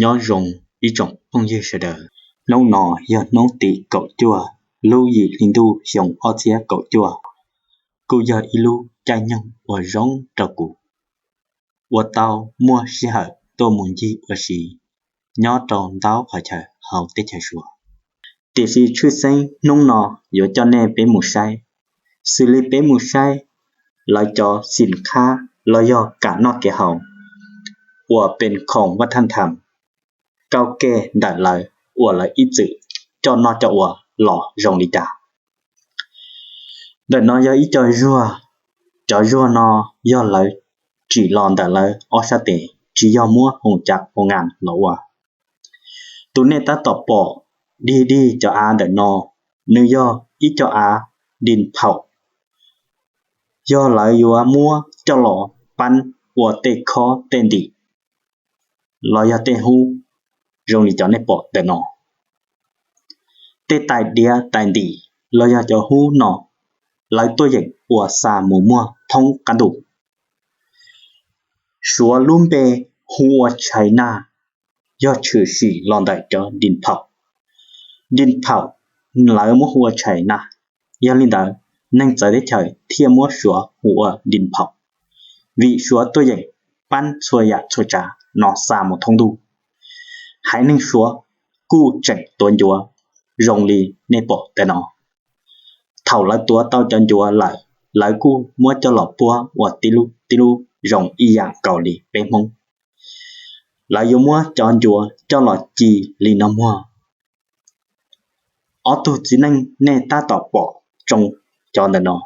Nyob zoo ib tsoom phooj ywg sawv daws. Hnub no yog hnub tim kaum cuaj lub yim hli ntuj xyoo ob txhiab kaum cuaj, kuj yog ib lub caij nyoog uas zoo rau kuv, uas tau muaj sij hawm tuaj mus ncig ua si nyob rau ntau qhov chaw hauv teb chaws Suav. Tiam sis tshwj xeeb hnub no yuav coj nej peb mus saib, xws li peb mus saib lawv cov xim khab los yog kam noj kev haus uas pes khoom vaj thaj tham, kauj kej ntawm lawv uas lawv ib txwm coj noj coj ua los zoo li cas. Ntawm no yog ib co zuag, cov zuag no yog lawv tsim los ntawm lawv ob sab tes, tsis yog muab hoos cas hoos nas los ua. Tus nej tab tom pom dig dig cov av ntawm no, nws yog ib co av dis phaum, yog lawv yuav muab coj los pab ua tej khob tej ntim los yog tej hub zoo li cov nej pom ntawm no. Tej tais diav tais ntim los yog cov hub no, lawv tuaj yeem ua xa mus muag thoob qab ntuj. Suav lub npe hu ua China yog tshwm sim los ntawm cov dis phaum. Dis phaum lawv muab hu ua China, yog li ntawd neeg txawv teb chaws thiaj muab Suav hu ua dis phaum, vim Suav tuaj yeem pab txhua yam txhua tsav no xa mus thoob ntuj. Haiv neeg Suav kuj tseem tuav ncuav zoo li nej pom ntawm no. Thaum lawv tuav tau cov ncuav lawm, lawv kuj muab coj los puab ua tib lub tib lub zoo ib yam nkaus li peb Hmoob. Lawv yuav muab cov ncuav coj los ci li no muag. Ob tug txiv neej nej tab tom pom tsoo cov ntawm no,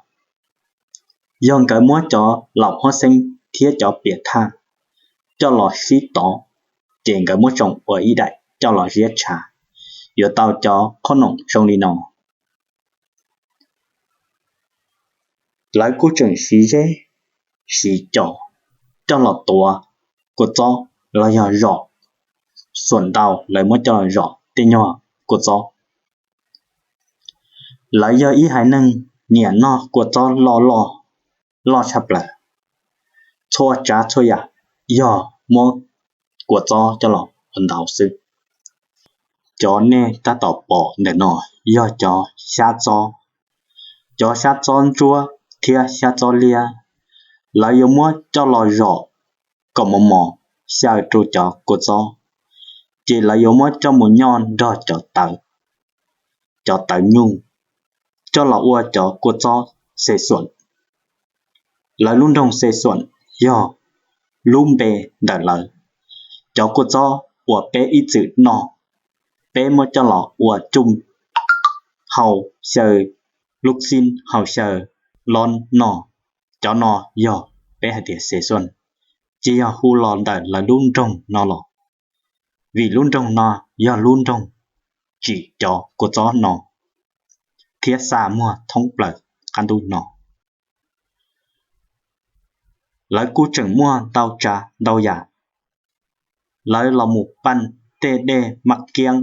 yog nkawd muab cov laum huab xeeb thiab cov piam thaj coj los sib tov, ces nkawd muab tsoo ua ib daim coj los ziab tshav, yuav tau cov qhob noom zoo li no. Lawv kuj tseem siv zeb, siv cos coj los tuav kua txob los yog zom. Xuam ntau lawv muab coj los zom tej nyuag kua txob. Lawv yog ib haiv neeg nyiam noj kua txob loj loj, loj tshaj plaws. Txhua tsav txhua yam yog muab kua txob coj los ua ntau xwb. Cov nej tab tom pom ntawm no yog cov xyab txob, cov xyab txob ntsuab thiab xyab txob liab. Lawv yuav muab coj los zom kom mos mos xyaw rau cov kua txob, ces lawv yuav muab coj mus nyoj nrog cov tawv, cov tawv nyuj, coj los ua cov kua txob xe xuam. Lawv lub nroog xe xuam yog lub npe ntawm lawv. Cov kua txob uas peb ib txwm noj, peb muab coj los ua cuj, hau xyaw lub xib hau xyaw lob noj, cov no yog peb hais tias xe xuam, ces yog hu los ntawm lawv lub nroog no los, vim lub nroog no yog lub nroog tsim cov kua txob no thiab xa muag thoob plaws qab ntuj no. Lawv kuj tseem muaj ntau tsav ntau yam, lawv los mus paj tej dej maj kiab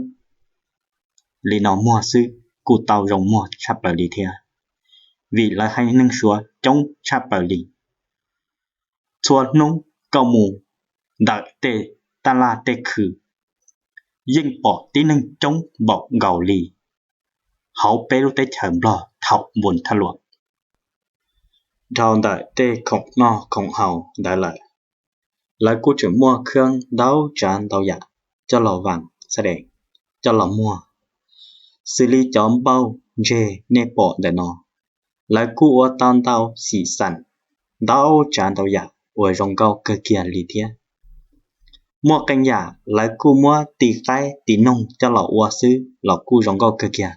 li no muag xwb kuj tau zoo muag tshaj plaws li thiab, vim lawv haiv neeg Suav coob tshaj plaws li. Txhua hnub koj mus ntawm tej taj laj tej khw, yeej pom tib neeg coob npaum nkaus li hauv peb lub teb chaws Nplog thaum npun thaj luam. Dhau ntawm tej khoom noj khoom haus ntawd lawm, lawv kuj tseem muaj khab ntau tsav ntau yam coj los vam xab dees, coj los muag, xws li cov npauj ntseg nej pom ntawm no. Lawv kuj ua tau ntau xim xam, ntau tsav ntau yam uas zoo nkauj kawg kiag li thiab. Muaj qee yam lawv kuj muab tis qaib tis noog coj los ua xwb los kuj zoo nkauj kawg kiag.